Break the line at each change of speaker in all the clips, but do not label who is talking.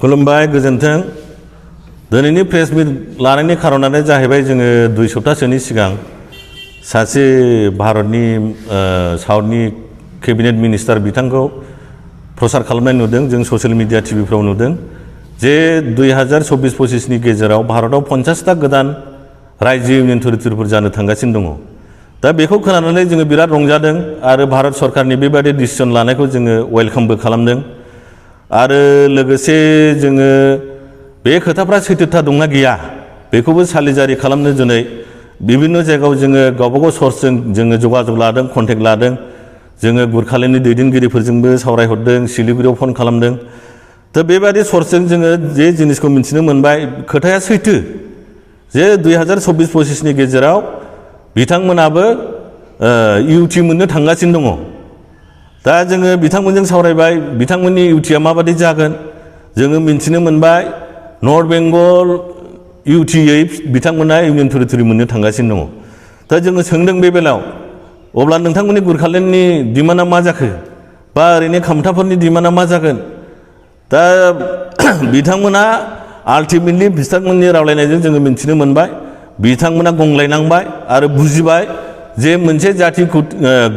खुलुमबाय गोजोन्थों दिनैनि प्रेस मिट लानायनि खारनानो जाहैबाय जोङो 2 सप्ताहसोनि सिगां सासे भारतनि साउथनि केबिनेट मिनिस्टार बिथांखौ प्रसार खालामनाय नुदों जों ससियेल मिडिया टिभिफ्राव नुदों जे 2024-25 नि गेजेराव भारताव 50टा गोदान रायजो इउनियन टेरिटरिफोर जानो थांगासिनो दङ दा बेखौ खोनानानै जोङो बिराद रंजादों आरो भारत सरकारनि बेबायदि डिसिजन लानायखौ जोङो वेलकामबो खालामदों आरो लोगोसे जोङो बे खोथाफ्रा सैथोथा दंना गैया बेखौबो सालिजारि खालामनो दिनै विभिन्न जायगायाव जोङो गावबागाव सर्सजों जोङो जगाजग लादों कन्टेक्ट लादों जोङो गुरखालेन्डनि दैदेनगिरिफोरजोंबो सावरायहरदों सिलिगुरियाव फन खालामदों दा बेबायदि सर्सजों जोङो जे जिनिसखौ मिथिनो मोनबाय खोथाया सैथो जे 2024-25 नि गेजेराव बिथांमोनाबो इउटि मोननो थांगासिनो दङ दा जोङो बिथांमोनजों सावरायबाय बिथांमोननि इउटिआ माबादि जागोन जोङो मिथिनो मोनबाय नर्थ बेंगल इउटियै बिथांमोना इउनियन टेरिटरि मोननो थांगासिनो दङ दा जोङो सोंदों बे बेलायाव अब्ला नोंथांमोननि गुरखालेन्डनि डिमान्डआ मा जाखो बा ओरैनो खामथाफोरनि डिमान्डआ मा जागोन दा बिथांमोना आल्टिमेटलि बिथांमोननि रावलायनायजों जोङो मिथिनो मोनबाय बिथांमोना गंग्लायनांबाय आरो बुजिबाय जे मोनसे जाथि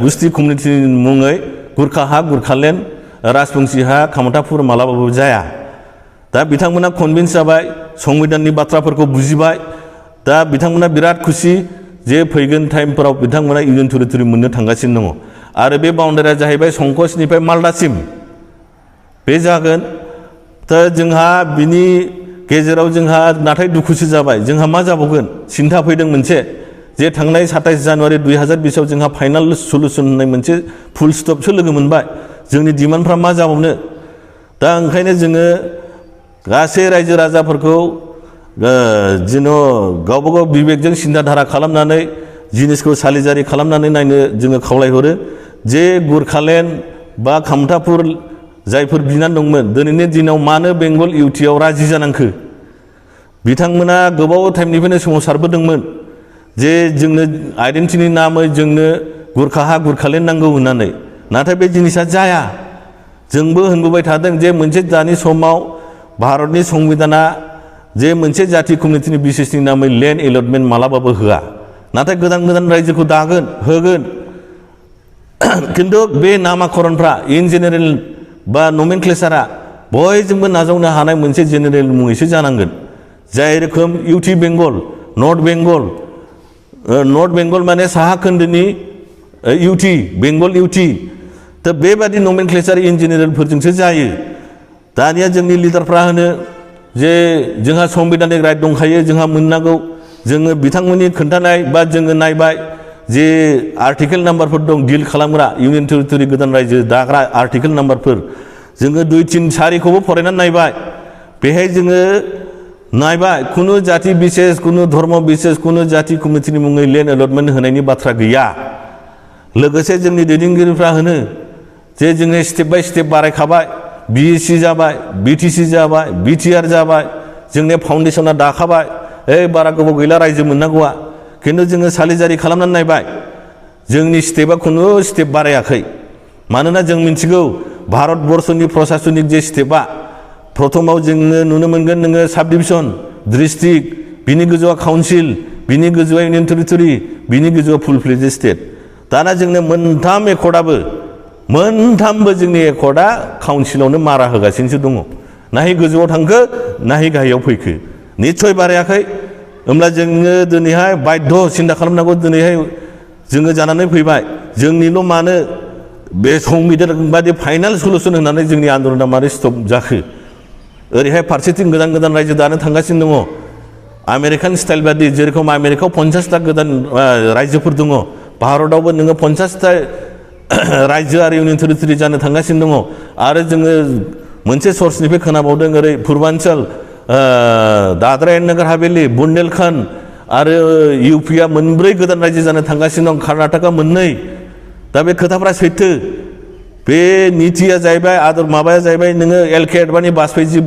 गुस्थि कमिउनिटिनि मुङै गुरखा हा गुरखालेन्ड राजबंसि हा खामथाफोर मालाबाबो जाया दा बिथांमोना कनभिन्स जाबाय संबिधाननि बाथ्राफोरखौ बुजिबाय दा बिथांमोना बिराद खुसि जे फैगोन टाइमफोराव बिथांमोना इउनियन टेरिटरि मोननो थांगासिनो दङ आरो बे बाउन्डारिया जाहैबाय संकसनिफ्राय मालदासिम बे जागोन दा जोंहा बिनि गेजेराव जोंहा नाथाय दुखुसो जाबाय जोंहा मा जाबावगोन सिन्था फैदों मोनसे जे थांनाय 27 जानुवारि 2020 आव जोंहा फाइनाल सलुसन होननाय मोनसे फुल स्टपसो लोगो मोनबाय जोंनि डिमान्डफ्रा मा जाबावनो दा ओंखायनो जोङो गासै रायजो राजाफोरखौ जेन' गावबागाव बिबेकजों सिन्ताधारा खालामनानै जिनिसखौ सालिजारि खालामनानै नायनो जोङो खावलायहरो जे गुरखालेन्ड बा खामथाफुर जायफोर बिनानै दंमोन दिनैनि दिनाव मानो बेंगल इउटिआव राजि जानांखो बिथांमोना गोबाव टाइमनिफ्रायनो सोमावसारबोदोंमोन जे जोंनो आइडेन्टिटिनि नामै जोंनो गुरखा हा गुरखालेन्ड नांगौ होननानै नाथाय बे जिनिसा जाया जोंबो होनबोबाय थादों जे मोनसे दानि समाव भारतनि संबिधाना जे मोनसे जाथि कमिउनिटिनि बिसेसनि नामै लेन्ड एलटमेन्ट मालाबाबो होआ नाथाय गोदान गोदान रायजोखौ दागोन होगोन खिन्थु बे नामाकरणफ्रा इन जेनेरेल बा नमेनक्लेचारआ बयजोंबो नाजावनो हानाय मोनसे जेनेरेल मुङैसो जानांगोन जाय रोखोम इउटि बेंगल नर्थ बेंगल माने साहा खोन्दोनि इउटि बेंगल इउटि दा बेबादि नमेनक्लेचार इन जेनेरेलफोरजोंसो जायो दानिया जोंनि लिडारफ्रा होनो जे जोंहा संबिधानिक राइट दंखायो जोंहा मोननांगौ जोङो बिथांमोननि खोन्थानाय बा जोङो नायबाय जे आर्टिकेल नाम्बारफोर दं डिल खालामग्रा इउनियन टेरिटरि गोदान रायजो दाग्रा आर्टिकेल नाम्बारफोर जोङो 2, 3, 4खौबो फरायनानै नायबाय बेहाय जोङो नायबाय खुनु जाति बिसेस खुनु धर्म बिसेस खुनु जाति कमिटिनि मुङै लेन्ड एलटमेन्ट होनायनि बाथ्रा गैया लोगोसे जोंनि दैदेनगिरिफ्रा होनो जे जोङो स्टेप बाय स्टेप बारायखाबाय बिएससि जाबाय बिटिसि जाबाय बिटिआर जाबाय जोंनि फाउन्डेसना दाखाबाय बारा गोबाव गैला रायजो मोननांगौआ खिन्थु जोङो सालिजारि खालामनानै नायबाय जोंनि स्टेपआ खुनु स्टेप बारायाखै मानोना जों मिथिगौ भारतबर्षनि प्रशासनिक जे स्टेपआ प्रथमाव जोङो नुनो मोनगोन नोङो साब डिभिजन डिस्ट्रिक्ट बिनि गोजौआ काउन्सिल बिनि गोजौआ इउनियन टेरिटरि बिनि गोजौआ फुल फ्लेज स्टेट दाना जोंनो मोनथामबो जोंनि एकर्डआ काउन्सिलावनो मारा होगासिनोसो दङ नाहि गोजौआव थांखो नाहि गाहायाव फैखो निस्सय बारायाखै होमब्ला जोङो दिनैहाय बाध्य सिन्था खालामनांगौ दिनैहाय जोङो जानानै फैबाय जोंनिल' मानो बे संबिधान बादि फाइनाल सलुसन होनानै जोंनि आन्दलना मारै स्टप जाखो ओरैहाय फारसेथिं गोदान गोदान रायजो दानो थांगासिनो दङ आमेरिकान स्टाइल बादि जेरेखम आमेरिकायाव 50टा गोदान रायजोफोर दङ भारतआवबो नोङो 50टा रायजो आरो इउनियन टेरिटरि जानो थांगासिनो दङ आरो जोङो मोनसे सर्सनिफ्राय खोनाबावदों ओरै पुर्बान्चल दादरा एन्ड नगर हावेली बुन्देलखन्ड आरो इउपिआ 4 गोदान रायजो जानो थांगासिनो दं कर्नाटकआ 2 दा बे खोथाफ्रा सैथो बे नितिया जाहैबाय माबाया जाहैबाय नोङो एलके एडभानि बाजपेयीजी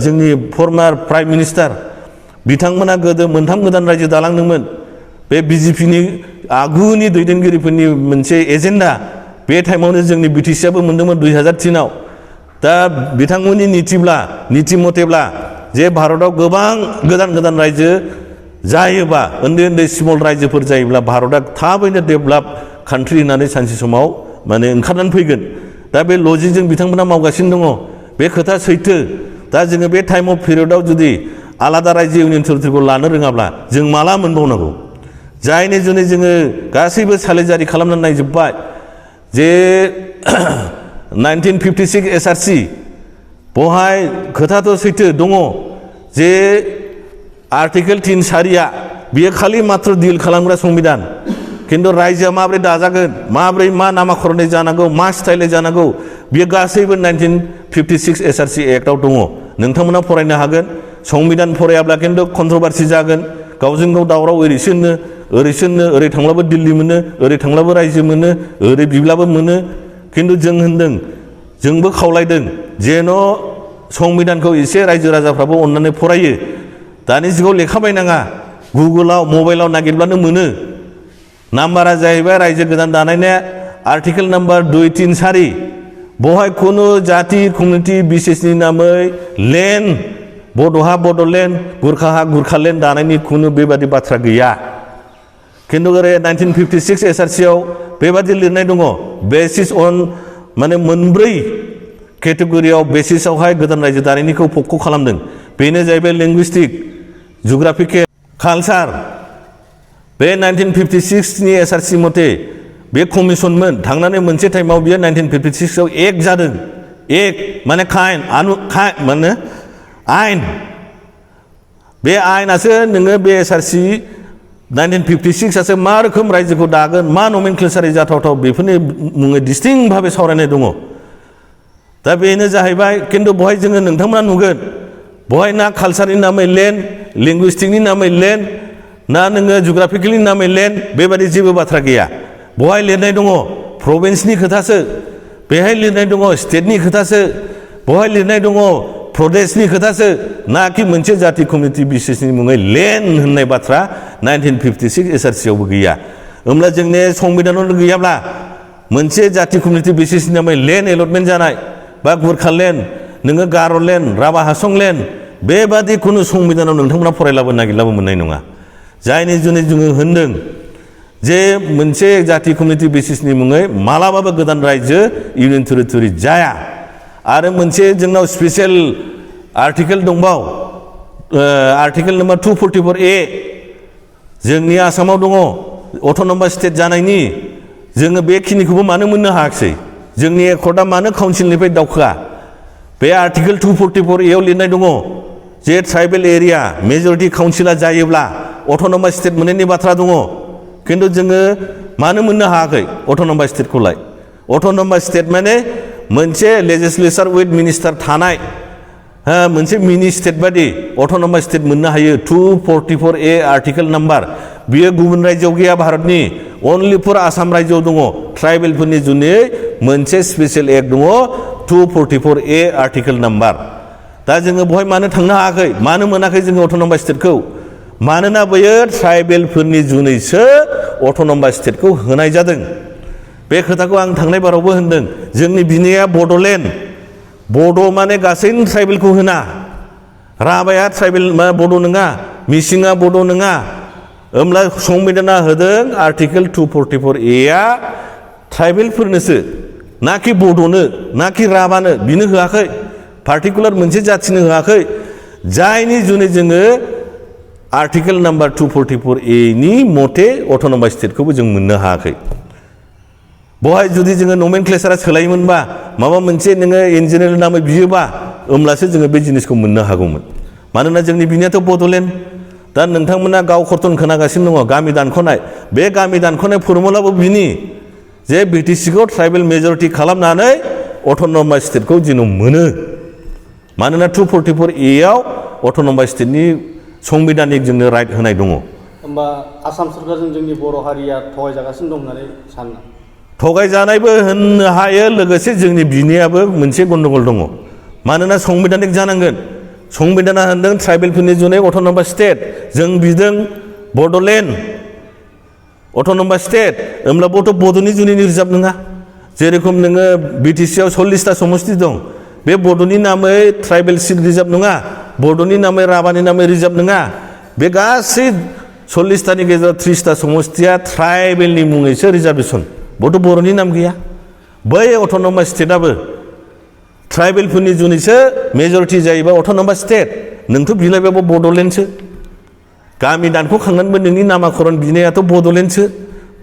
जोंनि फर्मार प्राइम मिनिस्टार बिथांमोना गोदो 3 गोदान रायजो दालांदोंमोन बे बिजेपिनि आगुनि दैदेनगिरिफोरनि मोनसे एजेन्डा बे टाइमावनो जोंनि बिटिसिआबो मोनदोंमोन 2003 आव दा बिथांमोननि नीति मथेब्ला जे भारताव गोबां गोदान रायजो जायोबा उन्दै स्मल रायजोफोर जायोब्ला भारतआ थाबैनो डेभेलप कान्ट्रि होननानै सानसे समाव माने ओंखारनानै फैगोन दा बे लजिकजों बिथांमोना मावगासिनो दङ बे खोथा सैथो दा जोङो बे टाइम अफ पिरियडआव जुदि आलादा रायजो इउनियन टेरिटरिखौ लानो रोङाब्ला जों माला मोनबावनांगौ जायनि जुनै जोङो गासैबो सालिजारि खालामनानै नायजोब्बाय जे 1956 SRC बहाय खोथाथ' सैथो दङ जे आर्टिकेल 3 सारिया बियो खालि मात्र डिल खालामग्रा संबिधान किन्तु रायजोआ माबोरै दाजागोन माबोरै मा नामाकरनै जानांगौ मा स्टाइलै जानांगौ बियो गासैबो 1956 SRC एक्टआव दङ नोंथांमोना फरायनो हागोन संबिधान फरायाब्ला किन्तु कन्ट्रभार्सि जागोन गावजों गाव दावराव ओरैसोनो ओरै थांब्लाबो दिल्ली मोनो ओरै थांब्लाबो रायजो मोनो ओरै बिब्लाबो मोनो किन्तु जों होनदों जोंबो खावलायदों जेन' संबिधानखौ एसे रायजो राजाफ्राबो अननानै फरायो दानि जुगाव लेखा बायनाङा गुगोलाव मबाइलाव नागिरब्लानो मोनो नाम्बारा जाहैबाय रायजो गोदान दानायनिया आर्टिकेल नाम्बार 2-3 सारि बहाय खुनु जाति कमिउनिटि बिसेसनि नामै लेन्ड बड'हा बड'लेण्ड गुरखाहा गुरखालेण्ड दानायनि खुनु बेबादि बाथ्रा गैया किन्तु ओरै 1956 SRC आव बेबादि लिरनाय दङ बेसिस अन माने मोनब्रै केटेगरियाव बेसिसावहाय गोदान रायजो दानायनिखौ पक्क खालामदों बेनो जाहैबाय लिंगुइस्टिक जुग्राफिकेल कालचार बे 1956 नि SRC मथे बे कमिसनमोन थांनानै मोनसे टाइमाव बियो 1956 आव एक जादों एक माने माने आइन बे आइनासो नोङो बे SRC 1956 आसो मा रोखोम रायजोखौ दागोन मा नमेनक्लेचारै जाथावथाव बेफोरनि मुङै डिस्टिंक्ट भाबे सावरायनाय दङ दा बेनो जाहैबाय किन्तु बहाय जोङो नोंथांमोना नुगोन बहाय ना कालचारनि नामै लेन्ड लिंगुइस्टिकनि नामै लेन्ड ना नोङो जुग्राफिकेलनि नामै लेन्ड बेबादि जेबो बाथ्रा गैया बहाय लिरनाय दङ प्रभिन्सनि खोथासो बेहाय लिरनाय दङ स्टेटनि खोथासो बहाय लिरनाय दङ प्रदेशनि खोथासो नाकि मोनसे जाति कमिउनिटि बिसेसनि मुङै लेन्ड होननाय बाथ्रा 1956 SRC आवबो गैया होमब्ला जोंनि संबिधानावनो गैयाब्ला मोनसे जाति कमिउनिटि बिसेसनि नामै लेन्ड एलटमेन्ट जानाय बा गुरखालेण्ड नोङो गार'लेण्ड राभा हासंलेण्ड बेबादि खुनु संबिधानाव नोंथांमोना फरायलाबो नागिरलाबो मोननाय नङा जायनि जुनै जोङो होनदों जे मोनसे जाति कमिउनिटि बेसिसनि मुङै मालाबाबो गोदान रायजो इउनियन टेरिटरि जाया आरो मोनसे जोंनाव स्पेशल आर्टिकेल दंबाव आर्टिकेल नम्बर 244A जोंनि आसामाव दङ अट'नमास स्टेट जानायनि जोङो बेखिनिखौबो मानो मोननो हायाखिसै जोंनि एकर्डआ मानो काउन्सिलनिफ्राय दावखोआ बे आर्टिकेल 244A आव लिरनाय दङ जे ट्राइबेल एरिया मेजरिटि काउन्सिला जायोब्ला अट'नमास स्टेट मोननायनि बाथ्रा दङ किन्तु जोङो मानो मोननो हायाखै अट'नमास स्टेटखौलाय अट'नमास स्टेट माने मोनसे लेजिस्लेचार उइथ मिनिस्टार थानाय मोनसे मिनि स्टेट बादि अट'नमास स्टेट मोननो हायो 244A आर्टिकेल नाम्बार बियो गुबुन रायजोआव गैया भारतनि अनलि फर आसाम रायजोआव दङ ट्राइबेलफोरनि जुनै मोनसे स्पेशल एक्ट दङ 244A आर्टिकेल नाम्बार दा जोङो बहाय मानो थांनो हायाखै मानो मोनाखै जोङो अट'नमास स्टेटखौ मानोना बैयो ट्राइबेलफोरनि जुनैसो अट'नमास स्टेटखौ होनाय जादों बे खोथाखौ आं थांनाय बारावबो होनदों जोंनि बिनाया बड'लेण्ड बड' माने गासै ट्राइबेलखौ होना राभाया ट्राइबेल बड' नङा मिसिङा बड' नङा होमब्ला संबिधाना होदों आर्टिकेल 244A आ ट्राइबेलफोरनोसो नाकि बड'नो नाकि राभानो बिनो होआखै पार्टिकुलार मोनसे जाथिनो होआखै जायनि जुनै जोङो आर्टिकेल नाम्बार 244A नि मथे अट'नमास स्टेटखौबो जों मोननो हायाखै बहाय जुदि जोङो नमेनक्लेचारा सोलायोमोनबा माबा मोनसे नोङो इन्जिनियार नामै बियोबा होमब्लासो जोङो बे जिनिसखौ मोननो हागौमोन मानोना जोंनि बिनियाथ' बड'लेण्ड दा नोंथांमोना गाव खर्तन खोनागासिनो दङ गामि दानख'नाय बे गामि दानख'नाय फर्मुलाबो बिनि जे बिटिसिखौ ट्राइबेल मेजरिटि खालामनानै अट'नमास स्टेटखौ जेन' मोनो मानोना 244A आव अट'नमास स्टेटनि संबिधानिक जोंनो राइट होनाय दङ
होमबा आसाम सरकारजों जोंनि बर' हारिया थगायजागासिनो दं होननानै सानो
थगायजानायबो होननो हायो लोगोसे जोंनि बिनायाबो मोनसे गन्डगल दङ मानोना संबिधानिक जानांगोन संबिधाना होनदों ट्राइबेलफोरनि जुनै अट'नमास स्टेट जों बिदों बड'लेण्ड अट'नमास स्टेट होमब्लाबोथ' बड'नि जुनैनि रिजार्भ नङा जेरेखम नोङो बिटिसिआव 40टा समस्ति दं बे बड'नि नामै ट्राइबेल सिट रिजार्भ नङा बड'नि नामै राभानि नामै रिजार्भ नङा बे गासै 40तानि गेजेराव 30ता समस्तिया ट्राइबेलनि मुङैसो रिजार्भेसन बड' बर'नि नाम गैया बै अट'नमास स्टेटआबो ट्राइबेलफोरनि जुनैसो मेजरिटि जायोबा अट'नमास स्टेट नोंथ' बिलाइबाबो बड'लेण्डसो गामि दानख'खांनानैबो नोंनि नामाकरन बिनायाथ' बड'लेण्डसो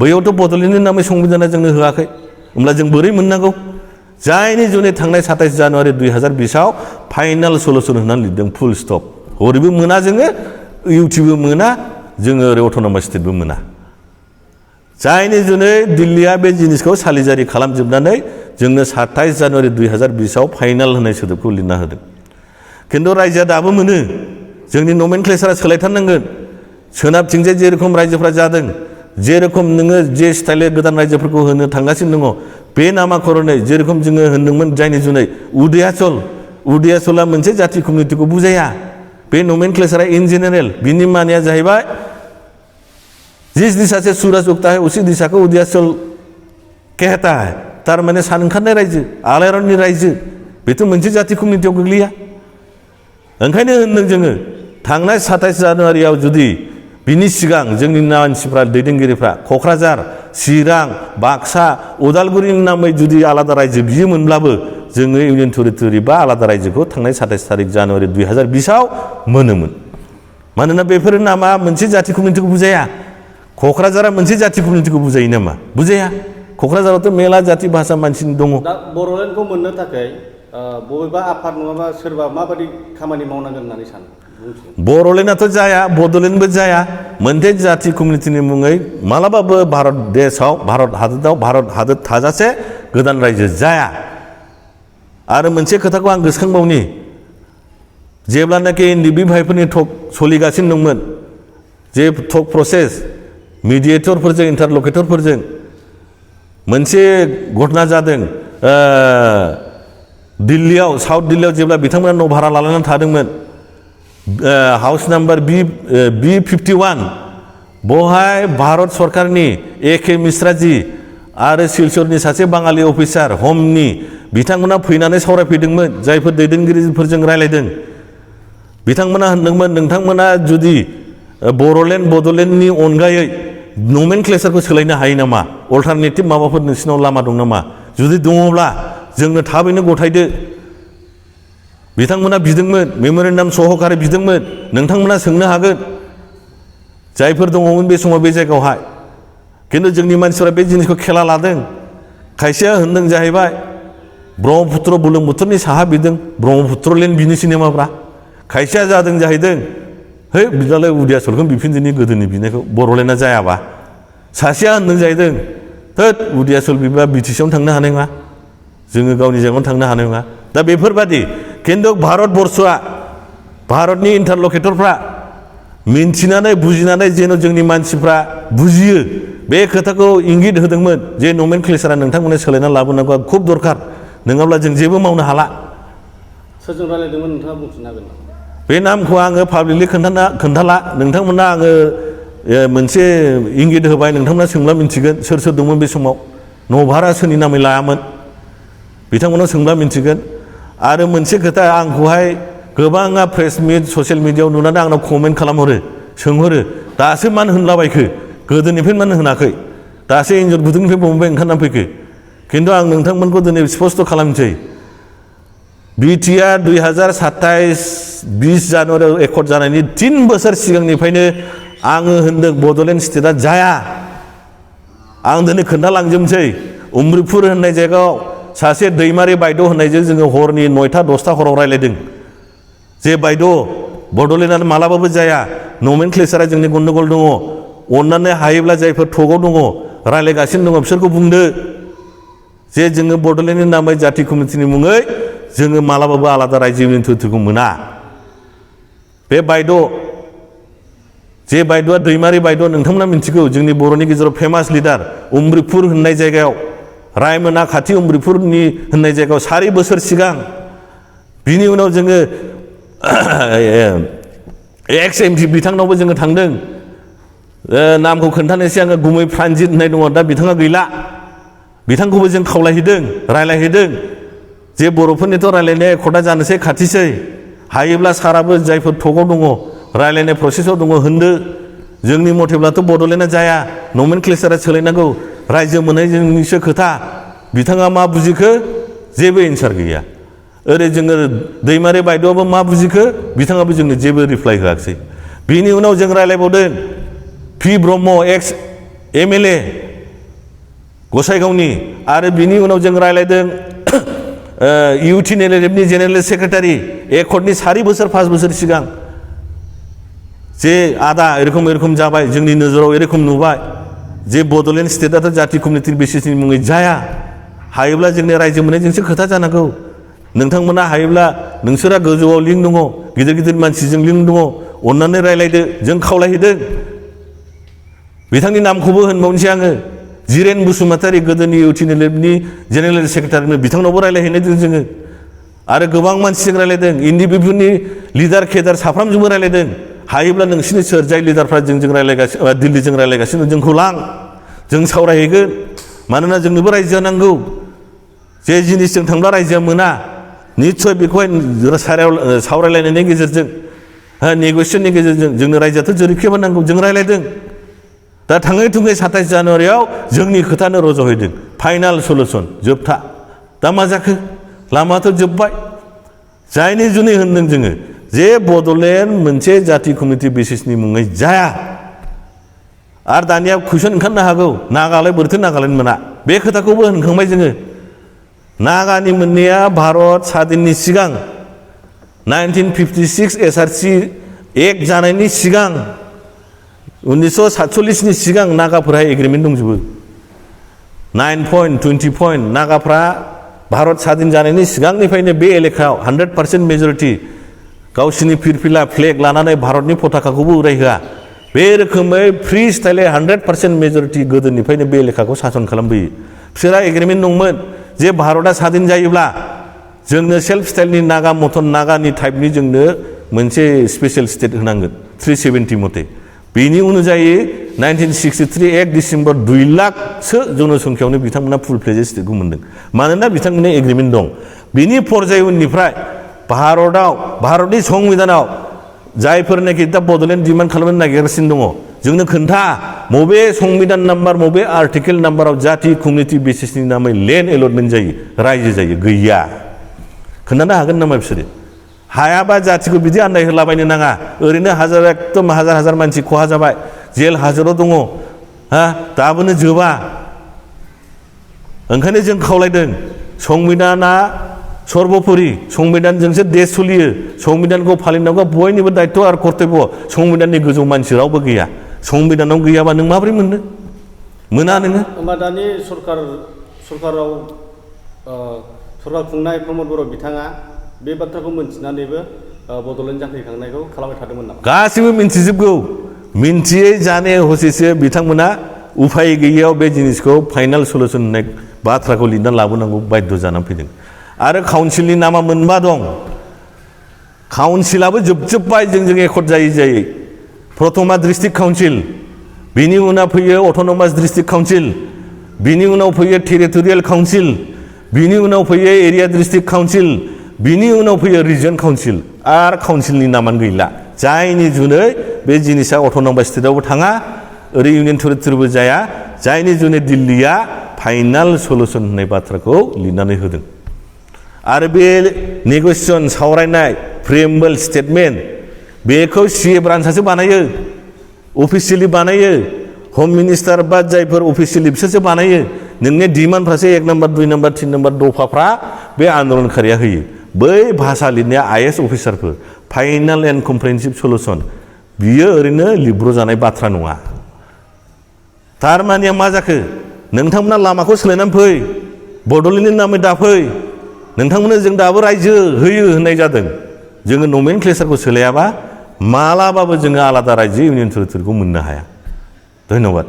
बैयावथ' बड'लेण्डनि नामै संबिधाना जोंनो होआखै होमब्ला जों बोरै मोननांगौ जायनि जुनै थांनाय 27 जानुवारि 2020आव फाइनाल सलुसन होनानै लिरदों फुल स्टप हरैबो मोना जोङो इउटिबो मोना जोङो ओरै अट'नमास स्टेटबो मोना जायनि जुनै दिल्लीया बे जिनिसखौ सालिजारि खालामजोबनानै जोंनो 27 जानुवारि 2020आव फाइनाल होनाय सोदोबखौ लिरना होदों खिन्थु रायजोआ दाबो मोनो जोंनि नमेनक्लेचारा सोलायथारनांगोन सोनाबथिंजाय जेरखम रायजोफ्रा जादों जेरखम नोङो जे स्टाइलै गोदान रायजोफोरखौ होनो थांगासिनो दङ बे नामाकरनै जेरखम जोङो होनदोंमोन जायनि जुनै उदयाचला मोनसे जाथि कमिउनिटिखौ बुजाया बे नमेनक्लेचारा इन जेनेरेल बिनि मानिया जाहैबाय जिस दिशा से सूरज उगता है उसी दिशा को उदयाचल कहता है तारमाने सान ओंखारनाय रायजो आलायारननि रायजो बेथ' मोनसे जाथि कमिउनिटियाव गोग्लैया ओंखायनो होनदों जोङो थांनाय 27 जानुवारियाव जुदि बिनि सिगां जोंनि मानसिफ्रा दैदेनगिरिफ्रा क'क्राझार चिरां बाक्सा उदालगुरिनि नामै जुदि आलादा रायजो बियोमोनब्लाबो जोङो इउनियन टेरिटरि बा आलादा रायजोखौ थांनाय 27 जानुवारि 2020आव मोनोमोन मानोना बेफोर नामा मोनसे जाथि कमिउनिटिखौ बुजाया क'क्राझारा मोनसे जाथि कमिउनिटिखौ बुजायो नामा बुजाया क'क्राझारावथ' मेला जाथि भाषा मानसिनि दङ
दा बड'लेण्डखौ मोननो थाखाय बबेबा आफाद नङाबा सोरबा माबायदि खामानि मावनांगोन होननानै सानो
बड'लेण्डआथ' जाया बड'लेण्डबो जाया मोनसे जाथि कमिउनिटिनि मुङै मालाबाबो भारत देशआव भारत हादर थाजासे गोदान रायजो जाया आरो मोनसे खोथाखौ आं गोसोखांबावनि जेब्लानाखि एनडिएफबि भाइफोरनि टक सोलिगासिनो दंमोन जे टक प्रसेस मिडिएटरफोरजों इन्टारलकेटरफोरजों मोनसे घटना जादों दिल्लीयाव साउथ दिल्लीयाव जेब्ला बिथांमोना न' भारा लानानै थादोंमोन हाउस नाम्बार B51 बहाय भारत सरकारनि A.K. मिश्राजी आरो सिलचरनि सासे बाङालि अफिसार हमनि बिथांमोना फैनानै सावरायफैदोंमोन जायफोर दैदेनगिरिफोरजों रायलायदों बिथांमोना होनदोंमोन नोंथांमोना जुदि बड'लेण्डनि अनगायै नमेनक्लेचारखौ सोलायनो हायो नामा अल्टारनेटिभ माबाफोर नोंसिनाव लामा दं नामा जुदि दङब्ला जोंनो थाबैनो गथायदो बिथांमोना बिदोंमोन मेम'रेन्डाम सहकारै बिदोंमोन नोंथांमोना सोंनो हागोन जायफोर दङमोन बे समाव बे जायगायावहाय खिन्थु जोंनि मानसिफोरा बे जिनिसखौ खेला लादों खायसेया होनदों जाहैबाय ब्रह्मपुत्र बुरलुंबुथुरनि साहा बिदों ब्रह्मपुत्रलेण्ड बिनोसै नामाब्रा खायसेया जादों जाहैदों है बिदालाय उदयाचलखौ बिफिनजोनि गोदोनि बिनायखौ बड'लेण्डआ जायाबा सासेया होनदों जाहैदों थोद उदयाचल बिबा बिटिसियावनो थांनो हानाय नङा जोङो गावनि जायगायावनो थांनो हानाय नङा दा बेफोरबादि खिन्थु भारतबर्षआ भारतनि इन्टारलकेटरफ्रा मिन्थिनानै बुजिनानै जेन' जोंनि मानसिफ्रा बुजियो बे खोथाखौ इंगित होदोंमोन जे नमेनक्लेचारा नोंथांमोना सोलायना लाबोनांगौआ खुब दरखार नङाब्ला जों जेबो मावनो हाला
सोरजों रायलायदोंमोन नोंथाङा बुंफिननो हागोन नामा
बे नामखौ आङो पाब्लिकलि खोन्थाला नोंथांमोना आङो मोनसे इंगित होबाय नोंथांमोना सोंब्ला मिन्थिगोन सोर सोर दंमोन बे समाव न' भारा सोरनि नामै लायामोन बिथांमोनाव सोंब्ला मिन्थिगोन आरो मोनसे खोथा आंखौहाय गोबाङा प्रेस मिट ससियेल मिडियायाव नुनानै आंनाव कमेन्ट खालामहरो सोंहरो दासो मानो होनलाबायखो गोदोनिफ्राय मानो होनाखै दासो एन्जर गुदुंनिफ्राय बबेनिफ्राय ओंखारनानै फैखो खिन्थु आं नोंथांमोनखौ दिनै स्पष्ट खालामसै बिटिआ 2027-20 जानुवारियाव एकर्ड जानायनि 3 बोसोर सिगांनिफ्रायनो आङो होनदों बड'लेण्ड स्टेटआ जाया आं दिनै खोन्थालांजोबनोसै उम्रिपुर होननाय जायगायाव सासे दैमारि बायद' होननायजों जोङो हरनि 9टा-10टा हराव रायलायदों जे बायद' बड'लेण्डआनो मालाबाबो जाया नमेनक्लेचारा जोंनि गन्दगल दङ अननानै हायोब्ला जायफोर टकआव दङ रायलायगासिनो दङ बिसोरखौ बुंदो जे जोङो बड'लेण्डनि नामै जाथि कमिटिनि मुङै जोङो मालाबाबो आलादा रायजो इउनियनखौ मोना बे बायद' जे बायद'आ दैमारि बायद' नोंथांमोना मिन्थिगौ जोंनि बर'नि गेजेराव फेमास लिडार उम्रिपुर होननाय जायगायाव रायमोना खाथि उम्रिपुरनि होननाय जायगायाव 4 बोसोर सिगां बिनि उनाव जोङो एक्स एमपि बिथांनावबो जोङो थांदों नामखौ खोन्थानोसै आङो गुमै प्रानजित होननाय दङ दा बिथाङा गैला बिथांखौबो जों खावलायहैदों रायलायहैदों जे बर'फोरनिथ' रायलायनाय एकर्डा जानोसै खाथिसै हायोब्ला साराबो जायफोर थकआव दङ रायलायनाय प्रसेसआव दङ होनदो जोंनि मथेब्लाथ' बड'लेण्डआ जाया नमेनक्लेचारा सोलायनांगौ रायजो मोननायजोंनिसो खोथा बिथाङा मा बुजिखो जेबो एन्सार गैया ओरै जोङो दैमारि बायद'आबो मा बुजिखो बिथाङाबो जोंनो जेबो रिप्लाइ होआखिसै बिनि उनाव जों रायलायबावदों पि ब्रह्म एक्स MLA गसाइगावनि आरो बिनि उनाव जों रायलायदों UTNLFनि जेनेरेल सेक्रेटारि एकर्डनि 4 बोसोर 5 बोसोर सिगां जे आदा एरखम जाबाय जोंनि नोजोराव एरखम नुबाय जे बड'लेण्ड स्टेटआथ' जाति कमिउनिटि बेसिसनि मुङै जाया हायोब्ला जोंनि रायजो मोननायजोंसो खोथा जानांगौ नोंथांमोना हायोब्ला नोंसोरा गोजौआव लिंक दङ गिदिर गिदिर मानसिजों लिंक दङ अननानै रायलायदो जों खावलायहैदों बिथांनि नामखौबो होनबावनोसै आङो जिरेन बसुमतारी गोदोनि UTNLFनि जेनेरेल सेक्रेटारिनो बिथांनावबो रायलायहैनायदों जोङो आरो गोबां मानसिजों रायलायदों NDPFनि लिडार केडार साफ्रामजोंबो रायलायदों हायोब्ला नोंसिनि सोर जाय लिडारफ्रा जोंजों रायलायगासिनो दिल्लीजों रायलायगासिनो जोंखौ लां जों सावरायहैगोन मानोना जोंनोबो रायजोआ नांगौ जे जिनिसजों थांब्ला रायजोआ मोना निस्सय बेखौहाय सावरायलायनायनि गेजेरजों नेगसियेसननि गेजेरजों जोंनो रायजोआथ' जेरैखिबो नांगौ जों रायलायदों दा थाङै थुङै 27 जानुवारियाव जोंनि खोथानो रज'हैदों फाइनाल सलुसन जोबथा दा मा जाखो लामाथ' जोब्बाय जायनि जुनै होनदों जोङो जे बड'लेण्ड मोनसे जाति कमिउनिटि बेसिसनि मुङै जाया आरो दानिया कुइसन ओंखारनो हागौ नागालाय बोरैथो नागालेण्ड मोना बे खोथाखौबो होनखांबाय जोङो नागानि मोननाया भारत स्वाधीननि सिगां 1956 SRC एक्ट जानायनि सिगां 1947नि सिगां नागाफोरहा एग्रिमेन्ट दंजोबो 9 पइन्ट 20 पइन्ट नागाफ्रा भारत स्वाधीन जानायनि सिगांनिफ्रायनो बे एलेकायाव 100% मेजरिटि गावसिनि फिरफिला फ्लेग लानानै भारतनि पताकाखौबो उरायहोआ बे रोखोमै फ्रि स्टाइलै 100% मेजरिटि गोदोनिफ्रायनो बे एलेकाखौ सासन खालामबोयो बिसोरहा एग्रिमेन्ट दंमोन जे भारतआ स्वाधीन जायोब्ला जोंनो सेल्फ स्टाइलनि नागा मथन नागानि टाइपनि जोंनो मोनसे स्पेशल स्टेट होनांगोन 370 मथे बेनि अनुजायै 1963 1 डिसेम्बर 2 लाखसो जनसंख्यायावनो बिथांमोना फुल फ्लेजेड स्टेटखौ मोनदों मानोना बिथांमोननि एग्रिमेन्ट दं बिनि पर्याय उननिफ्राय भारतनि संबिधानाव जायफोरनाखि दा बड'लेण्ड डिमान्ड खालामनो नागिरगासिनो दङ जोंनो खोन्था बबे संबिधान नाम्बार बबे आर्टिकेल नाम्बाराव जाति कमिउनिटि बेसिसनि नामै लेन्ड एलटमेन्ट जायो रायजो जायो गैया खोन्थानो हागोन नामा बिसोरो हायाबा जातिखौ बिदि आन्दाय होलाबायनो नाङा ओरैनो एकदम हाजार मानसि खहा जाबाय जेल हाजराव दङ दाबोनो जोबा ओंखायनो जों खावलायदों संबिधाना सर्बोपरि संबिधानजोंसो देश सोलियो संबिधानखौ फालिनांगौ बयनिबो दायित्व आरो कर्तब्य संबिधाननि गोजौ मानसि रावबो गैया संबिधानाव गैयाबा नों माबोरै मोननो मोना नोङो
होमबा दानि सरकाराव सरकार खुंनाय प्रमद बर' बिथाङा बे बाथ्राखौ मिन्थिनानैबो बड'लेण्ड जांख्रिखांनायखौ खालामबाय थादोंमोन नामा
गासिबो मिन्थिजोबगौ मिन्थियै जाने हसेसो बिथांमोना उफाय गैयैयाव बे जिनिसखौ फाइनाल सलुसन होननाय बाथ्राखौ लिरना लाबोनांगौ बाध्य जानानै फैदों आरो काउन्सिलनि नामा मोनबा दं काउन्सिलाबो जोबजोब्बाय जोंजों एकर्ड जायै प्रथमा डिस्ट्रिक्ट काउन्सिल बिनि उनाव फैयो अट'नमास डिस्ट्रिक्ट काउन्सिल बिनि उनाव फैयो टेरिटरियेल काउन्सिल बिनि उनाव फैयो एरिया डिस्ट्रिक्ट काउन्सिल बिनि उनाव फैयो रिजन काउन्सिल आरो काउन्सिलनि नामानो गैला जायनि जुनै बे जिनिसा अट'नमास स्टेटआवबो थाङा ओरै इउनियन टेरिटरिबो जाया जायनि जुनै दिल्लीया फाइनाल सलुसन होननाय बाथ्राखौ लिरनानै होदों आरो बे नेगसियेसन सावरायनाय प्रिएम्बल स्टेटमेन्ट बेखौ CA ब्रान्चआसो बानायो अफिसियेलि बानायो हम मिनिस्टार बा जायफोर अफिसियेलि बिसोरसो बानायो नोंनि डिमान्डफ्रासो 1 नम्बर 2 नम्बर 3 नम्बर दफाफ्रा बे आन्दलनखारिया होयो बै भाषा लिरनाया IAS अफिसारफोर फाइनाल एन्ड कमप्रेहेनसिभ सलुसन बियो ओरैनो लिब्र' जानाय बाथ्रा नङा थारमाने मा जाखो नोंथांमोना लामाखौ सोलायनानै फै बड'लेण्डनि नामै दाफै नोंथांमोननो जों दाबो रायजो होयो होननाय जादों जोङो नमेनक्लेचारखौ सोलायाबा मालाबाबो जोङो आलादा रायजो इउनियन टेरिटरिखौ मोननो हाया धन्यबाद